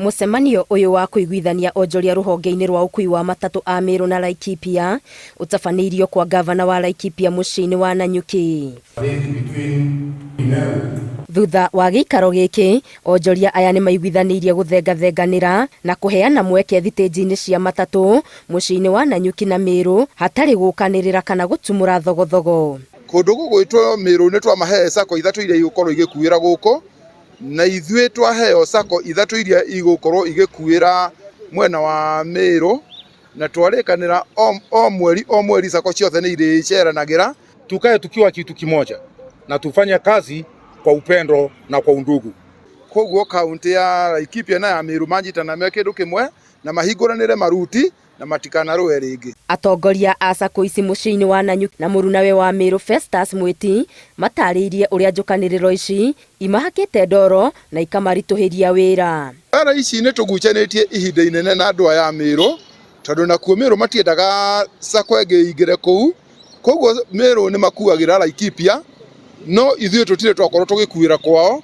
Mũcemanio ũyũ wa kũiguithania onjoria rũhonge-inĩ rwa ũkui wa matatũ a Meru na Laikipia ũtabanĩirio kwa ngavana wa Laikipia mũciĩ-inĩ wa Nanyuki. Thutha wa gĩikaro gĩkĩ, onjoria aya nĩmaiguithanĩirie gũthengathenganĩra na kũheana mweke thitĩnji-inĩ cia matatũ mũciĩ-inĩ wa Nanyuki na Meru hatarĩ gũkanĩrĩra kana gũtumũra thogothogo. Kũndũ gũgwĩtwo Meru nĩ twamahe sacco ithatũ iria igũkorwo igĩkuĩra gũkũ, na ithuĩ twaheo sacco ithatũ iria igũkorwo igĩkuĩra mwena wa Meru, na twarĩkanĩra o mweri o mweri sacco ciothe nĩ irĩceranagĩra. Tukae tukiwa kitu kimoja na tufanye kazi kwa upendo na kwa undugu. Koguo kaunti ya Laikipia na ya Meru manjitana me kĩndũ kĩmwe na mahingũranĩre maruti na matikanarũe rĩngĩ. Atongoria a sacco ici mũciĩ-inĩ wa Nanyuki na mũrunawe wa Meru Festus Mwiti matarĩirie ũrĩa njũkanĩrĩro ici imahakĩte ndoro na ikamaritũhĩria wĩra. Mbara ici nĩ tũgucanĩtie ihinda inene na andũ aya a Meru, tondũ nakuo Meru matiendaga sacco ĩngĩ ĩingĩre kũu, koguo Meru nĩ makuagĩra Laikipia, no ithuĩ tũtirĩ twakorwo tũgĩkuĩra kwao.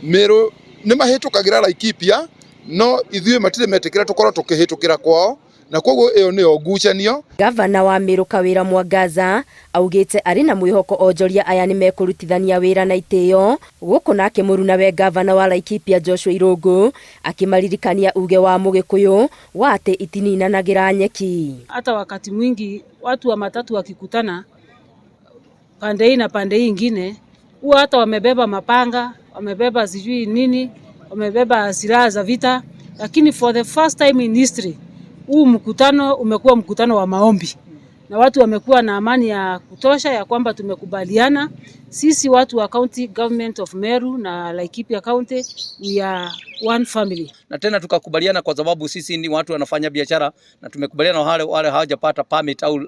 Meru nĩ mahĩtũkagĩra Laikipia, no ithuĩ matirĩ metĩkĩra tũkorwo tũkĩhĩtũkĩra kwao, na koguo ĩyo nĩyo ngucanio. Gavana wa Meru Kawĩra Mwangaza augĩte arĩ na mwĩhoko onjoria aya nĩ mekũrutithania wĩra na itĩo, gũkũ nake mũrunawe gavana wa Laikipia Joshua Irũngũ akĩmaririkania uge wa Mũgĩkũyũ wa atĩ itininanagĩra nyeki. Hata wakati mwingi watu wa matatu wakikutana pande hii na pande hii ingine, huwa hata wamebeba mapanga, wamebeba sijui nini, wamebeba silaha za vita, lakini for the first time in history huu mkutano umekuwa mkutano wa maombi na watu wamekuwa na amani ya kutosha ya kwamba tumekubaliana sisi watu wa county government of Meru na Laikipia County, we are one family. Na tena tukakubaliana kwa sababu sisi ni watu wanafanya biashara na tumekubaliana wale hawajapata permit au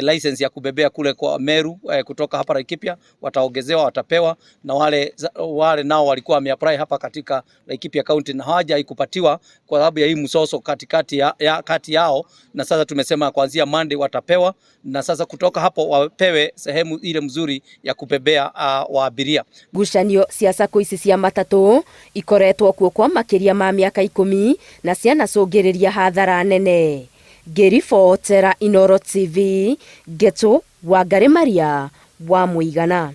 license ya kubebea kule kwa Meru kutoka hapa Laikipia wataongezewa, watapewa, na wale nao walikuwa wameapply hapa katika Laikipia County na hawajaikupatiwa kwa sababu ya hii msoso katikati ya kati yao, na sasa tumesema kuanzia Monday watapewa, na sasa kutoka hapo wapewe sehemu ile mzuri ya kubebea wa abiria. Ngucanio cia sacco ici cia matatũ ikoretwo kuo kwa makĩria ma mĩaka 10 na cianacũngĩrĩria hathara nene. Ngĩribotera Inooro TV, Ngetu Wangari Maria wa Mũigana.